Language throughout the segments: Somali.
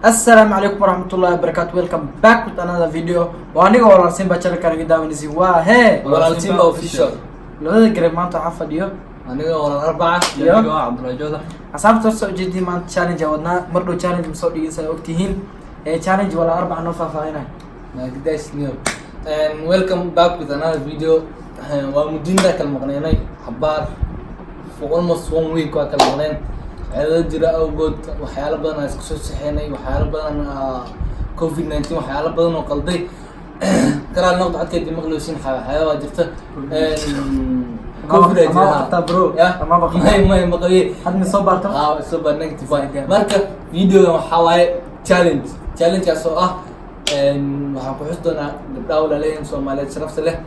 Assalaamu calaykum waraxmatullahi wabarakaatu. Welcome back with another video. Waa aniga Walaal Simba, channelka naga daawanaysin waa hee Walaal Simba Official. Labada garab maanta waxaa fadhiyo aniga Walaal Arbaca Iyo? Anigoo Cabdullahi Jooda. Asxaabta horta ujeedii, maanta challenge aan wadnaa. Mar dhow challenge ma soo dhigin, saa ogtihiin. Ee challenge Walaal Arbaca noo faahfaahinay. Magdash new and welcome back with another video. Waa muddinta kala maqneenay xabaar, for almost one week waa kala maqneen, cilado jira awgood. Waxyaalo badan aan isku soo saxeenay, waxyaalo badan, COVID-19, waxyaalo badan oo qalday karaal noqdo. Codkeedii maqleysin, waxyaaba waa jirta, COVID aa Ama jira. qabtaa, bro? Ya? Amaba qabtaa? May, ma qabiye. Hadda ma soo baarto? Ah, soo baar, negative waay. Marka videogan waxaa waaye challenge, challenge-kaas oo ah waxaan ku xusi doonaa gabdhaha walaalaheen Soomaaliyeed sharafta leh.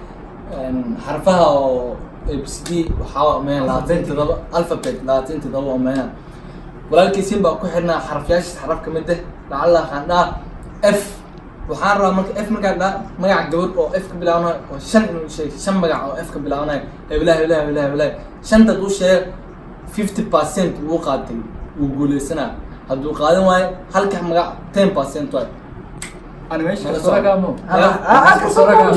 Xarfaha oo ABCD waxaa meeyaan 27, alphabet 27 oo meeyaan. Walaalkiisin baa ku xirnaa xarafyaashiis xaraf ka mid ah. Lacalla waxaan dhahaa F. Waxaan rabaa marka F markaan dhaha, magac gabadh oo F ka bilaabanayo oo shan inuu sheeg, shan magac oo F ka bilaabanayo. Heblaha, heblaha, heblaha, heblaha, shantaad uu sheeg, 50% wuu qaatay, wuu guuleysanaa. Hadduu qaadan waayo halka magac, 10% waay. Ana meesha Mala kalsoona soco. kaamo.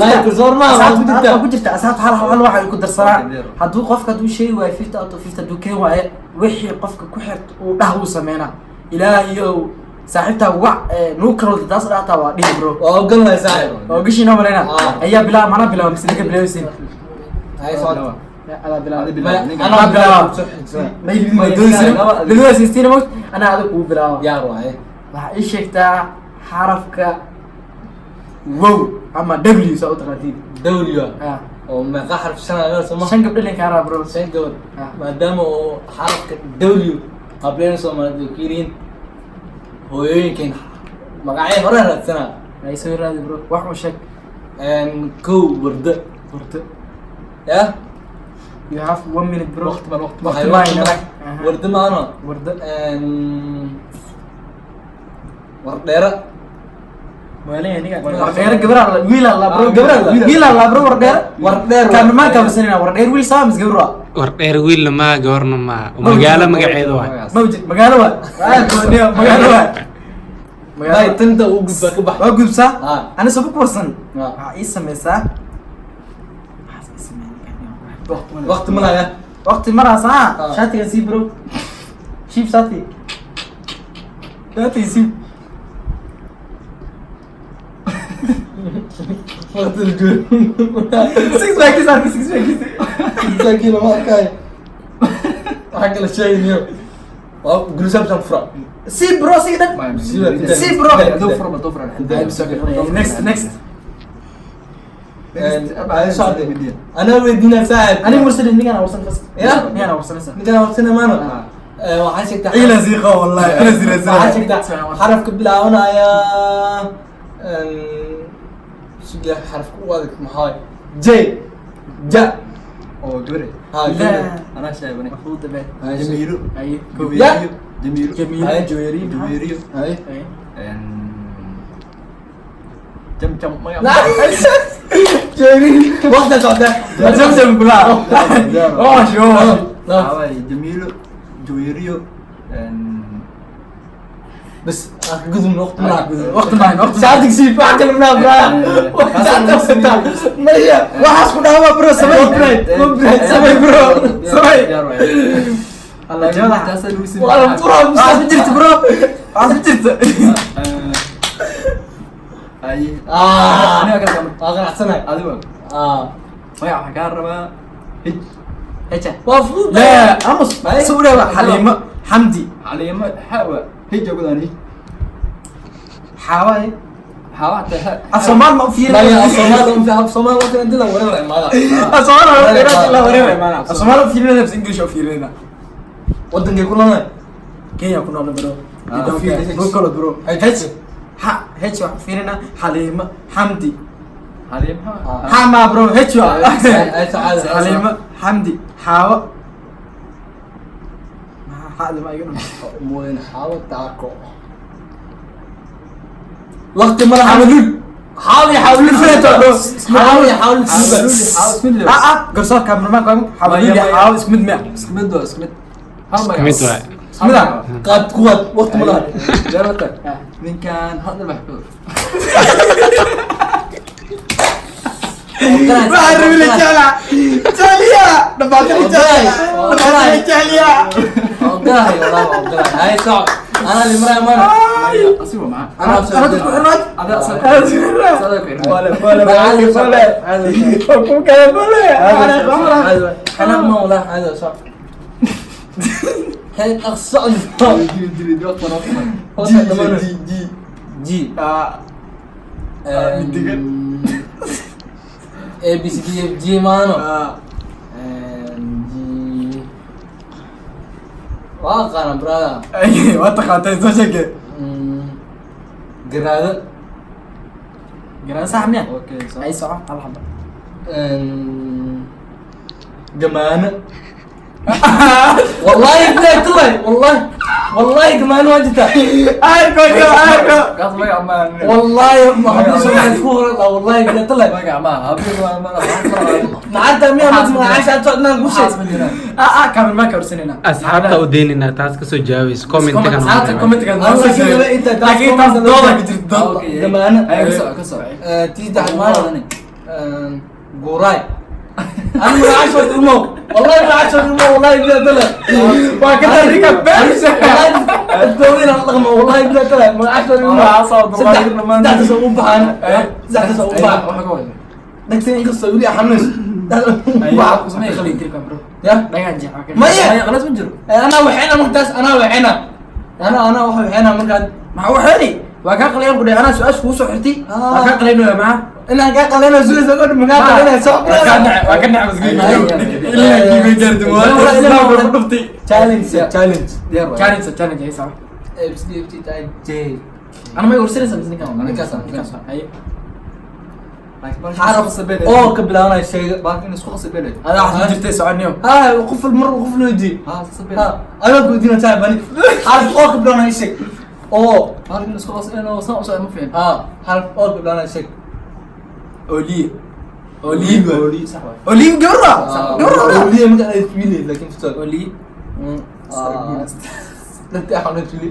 Laa, kalsoon maaha, waa ku jirtaa. Waa ku jirta. Asxaabta hal hal waxa ay ku darsanaa. Zero. Hadduu qofka hadduu sheegi waayo 50 out of 50, hadduu keen waayo, wixii qofka ku xirt uu dhah uu sameynaa. Ilaahayow, saaxiibtaa wac nuu kaloo taas dhahtaa waa dhihi, bro. Waa ogolnahay, saaxib. Waa gashiinoo maleyna. Ah. Ayaa bilaa mana bilaaba mise ninka bilaabaysin? Hay, socod. Adaa bilaaba. Adi bilaab, Maya, ninka. anaa Anaa bilaaba. bilaaba. Maydoonaysiistiin mogt, anaa adag kugu bilaaba. Yaar waaye. Waxaa ii sheegtaa xarafka wow ama W saa u taqaantiin. W. Ah. Oo meeqa xarf? Shan ayaa soo ma? Shan gabdho lin kaaraa, bro. Shan gabadh. Ah. Maadaama oo xarafka W hableen Soomaaliyeed ay ku yiriin hooyooyinkeen, magacyo hore raadsanaa. Ay soo raadi, bro, wax uu sheeg. Kow, Warda. Warda. Ya. You have one minute, bro. Waqti baan, waqti. Waqti Hay, maayn waqti. arag. Warda maano. Warda. Wardheera. Maalin aniga wardheera gabra wiil alla, bro. Ah, gabra la. Wiil alla, bro, wardheera. Wardheer. Kaamamaan kaamasanina, wardheer wiil saa mis gabar waa? Wardheer wiilna maa, gabarna maa, magaalo magaceeda waay. Mawjid magaalo waa, magaalo waa. Bay tanta uu gudbaa ka bax. Waa gudubsaa. Ah. Ani soo ku warsan. Ah. Waxaa ii sameysaa, maxaas ii sameyn? Waqti ma laya. Waqti maraas ah. Ah. Shaatigan sii, bro, shiib shaati, shaatiga siib. Waqti la joogo. Six packis arka, six packis. Saakiin lama arkaayo, waxaa kala sheegayniyo waa gulusaabsan fura. Sii, bro, sii dhan. Si, bro. Adoo furo, adoo furo. Next, next. Anaa weydiinaa, saaxib. Aniga warsan, ninkaan warsan first. Ya? Ninkaan warsanaysa. Ninkaan warsana maano. Waxaa sheegtaa Ciilan sii qabo, wallahi ciilan sii. Waxaa sheegtaa xarafka bilaabanaya suga, xarafka u adag maxaa waaye? J, ja. Oo gabar. Ha. La. Anaa sheeganay. Mafuuda be. Jamiilo. Aye. Ya. Jamiilo. Jamiilo. Aye. Joyeri. Jamiilo. Hay. Aye. Jam jam magac. Jeeri, waqti socda. Jamjam kula. Oh, sure. Waxaa waaye Jamiilo, Jaweriyo. بس gudub, waqti ma. Waqti maahan, waqti. Saatig sii wax kale ma bra. Maya. Waxaas ku dhawa, bro, samay. Samay, bro, samay. Allah jawada. Waa fura. Waxaas ma jirto, bro, waxaas ma jirto. Ay. Ah. Aniga kala kama. Waa qanacsanahay. Adiga. Ah. Magac waxaan kaa rabaa H. Heja. Waa fudud. La amos sawira Xaliimo, Xamdi. Caleemo xawa. H ugu daan H. Xaawaye. Xawa hataa ha. Af Soomaal ma u fiirin. Maya, Soomaali um fi Soomaali waqti inta la wareer imaada. Af Soomaal ma fiirin, la wareer maana af Soomaal u fiirinayna bas English u fiirinayna. Wadankay ku noolnahay. Kenya ku nool, bro. Ah, You don't care. H. Bro, kalo, bro. H. H, ha, H wax fiirina, Xaliimo, Xamdi. Caleemo. Ah. Ha ma, bro, H wa. Ay sacaada. Xaliimo, Xamdi, Xaawo. Maxaa xaadi ma iga dhum? Mooyin xaawo taako. Waqti ma laha. Xawlul. Xaawi xawlul. Xawlul, bro. Xaawi xawlul. Xawa isku mid. Ah ah, garsoor, cameraman, xawlul iyo Maya, maya. Xaawo isku mid miya? Isku mid waa, isku mid. Hal Isku magac. mid waay. Bismillah. Qaad kuwaad waqti ma laha. Jarata. Ninkan hadda wax ku. Waxaan rabi la jeclaa. Jecliyaa. Dhamaatay jecliyaa. Dhamaatay jecliyaa. Ogolahay, wallahi waa ogolahay. Hay, soco. Anaa limraya mana. Asigo ma. Anaa Ana dadku xirnaad. Ada asaga. Asaga ku xirnaa. Bale, bale, bale, bale. Ku kale bale. Xanaaq ma wallahi, caadi waa, soco. Hey, dhaqso. Dili dili waqti ma. Hoosta dhammaanay. G G. G. Ah. Midigan. A B C D F G maano. Ah. G. Waa aqaana, brother. Ay, waa taqaantay soo sheegay. Garaado. Garan sax miya? Okay, so. Ay soco hal xabo. Gamaano. Wallahi billahi tallahi, wallahi wallahi gamaano waa jirtaa. Arko arko. Kaas magac ma. Wallahi ma hablo Soomaali ku horan la, wallahi billahi tallahi. Magac ma. Hablo ma ma. Maanta miyaa mad magacaasha aad socdnaan ku sheeg. Ah ah, kamer ma ka horsanayna. Asxaabta u deynina taas kasoo jawaabayso commentiga. Asxaabta commentiga noo Allah soo sheegay. sheegay inta taas Laakiin taas comment dooda ku jirto dood. Gamaano. Ay ka soo ka soo. Tii saddexaad maano. Guuraay. Ana magacaasha horta umo, wallahi magacaasha horta umo, wallahi billahi tallahi. Waa ka tarika beesha. Wallahi dadkooda inaan dhaqmo, wallahi billahi tallahi magacaasha horta umo. Waa soo dulqaadan dhammaan. Saddexdaas oo u baxaan, saddexdaas oo u baxaan. Waxa ka wada. Dhagta inkastoo weli xanuunayso. Waxa ku samee qalin tirka bro. Ya. Dhagaan jeex. Maya. Maya qalas ma jiro. Anaa waxayna markaas, anaa waxayna, anaa waxa waxayna markaa. Maxaa waxeeni? Waa kaa qalayn ku dhahay, anaa su'aasha kugu soo xirtay. Waa kaa qalaynaya maxaa? Inaan kaa qalaynayo sugaysa godh, makaa qalanayso. Waa ka dhacay, waa ka dhacay masgiin. Ilaa kiibay gaartay waa islaamka ku dhuftay. Challenge, challenge. Diyaar waay. Challenge, challenge ay sawa. A B C D F G H I J. Ana ma ursanaysa mis ninkan? Ninkaas. Ninkaas. Ay. Xaraf oo ka bilaabanaya sheega. Baalkan isku qasabeen. Adaa waxaad ku jirtay soconyo. Ha, qof mar qof loo weydiiyey. Ha, qasabeen. Ha, anaa ku weydiina tahay bani. Xaraf oo ka bilaabanaya sheeg oo. Baalkan isku qasabeen oo saan u socda ma fiicin. Ha, xaraf oo ka bilaabanaya sheeg. Oliye. Oliye. Oli sax waay. Oliye gabar waa. Gabar waa. Oliye magaca wiilay laakiin fito. Oliye. Dadka xanuun wili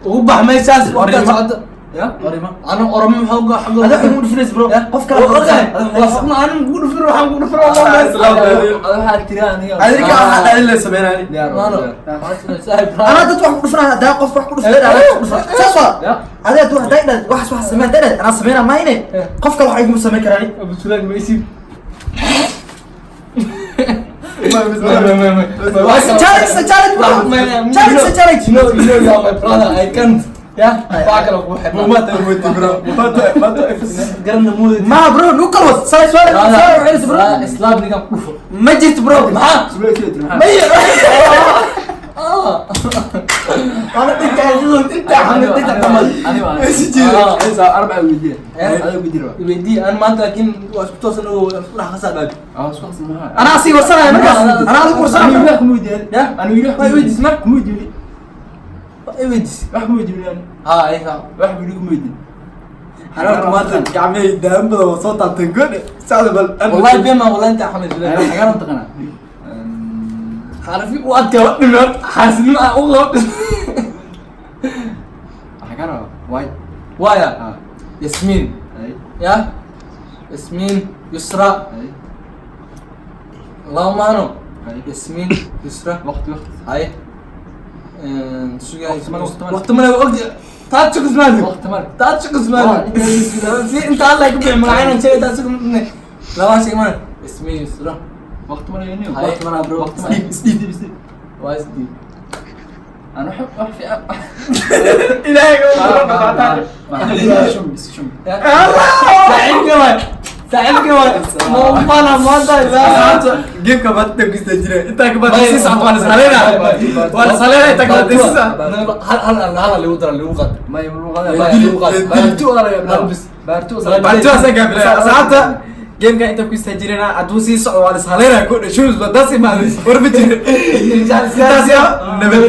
ugu bax meeshaas waqtiga socda. Ya? Orima. Ana oromo maxaa uga xagga? Adaa xun u dhufinaysa bro. Qof kale waa ogahay. Waa xubna anan kugu dhufin, waxaan kugu dhufin Ah, islaam. Ada waxaa tiri aniga. Adinka waxaa dhalin la sameynaya. Diyaar Maano. waay. Saaxiib. Anaa dad wax ku dhufanaya, hadaa qof wax ku dhufanaya, anaa wax ku dhufanaya. Saas waa. Ya. Adaa dad wax hadaa idhahd, waxaas wax samee hadaa idhahd, anaa sameynaa maayne. Qof kale wax iguma sameyn karaan. Abu Sulaag ma isib. Challenge, it's a challenge, bro. Challenge, it's a challenge. You know you are my brother. I can't. Yeah. Waa kala kugu xidhnaa. Garabna moodid. Ma bro, nu kala wad. Saas waa, saas waa celis bro. Islaam ninkan ku dhufo. Ma jirto bro. Maxaa? Suulee sida tiri maxaa? Maya. Ah. Ana dhinta inta xanuun dhinta dhamal. Ani waa. Ah. Isa arbaca weydiye. Eh? Adiga weydiye waa. Iweydii aan maanta laakiin waa isku toosan oo isku dhex qasaa baabi. Ah, isku qasab maxaa? Anaa sii warsanaya markaas. Anaa adigu Ani warsanaya. wax kuma weydiin. Ya? Ani wili wax Waa iweydiis mar. kuma weydiin. Waa iweydiis. Wax kuma weydiin ani. Ha, ay ha. Wax wili kuma weydiin. Anaa maanta gacmahey daawan badan waa soo taabtay goodhe. Sacda bal. Wallahi been ma wallahi inta xanuun Ana isla. xagaan taqana. Xarafi u adkaa wa dhiman xaasidnimo ah u qabo. Xagaan waay. Waaya. Ah. Yasmiin. Ay. Ya? Yasmiin, Yusra, Ay. laba maano. Ay. Yasmiin, Yusra. Waqti waqti. Hay. Sugay. Waqti male, waqti male. Waqti male waqti. Taad shukis maadi. Waqti male. Taad shukis maadi. Si inta Allah ku bixi magacayna sheegay taad shukis laba shay mana. Yasmiin, Yusra. Waqti male inuu. Ay. Waqti male bro. Waqti male. Isdiib isdiib. Waa isdiib. Ana wax wax fiican. Ilaahay Shum shum. Saaxiibkii waay. Saaxiibkii waay. Ma u baana maanta ilaa. Geemka baad inta ku istaajinaya. Intaa ka baad sii socota waa la isqaleynaa. Waa la isqaleynaa intaa ka baad sii socota. Hal hal hal hal ligu dara ligu qaad. Ma yimluqada. Ma yimluqada. Baartu ala ya bis. Baartu Baartu asaga gaabila. Asxaabta geemka inta ku istaajinayna hadduu sii socdo waa la isqaleynaa. Goodhe shoes baad daas imaadaysa. War ma jiro. Intaas yaa nabad.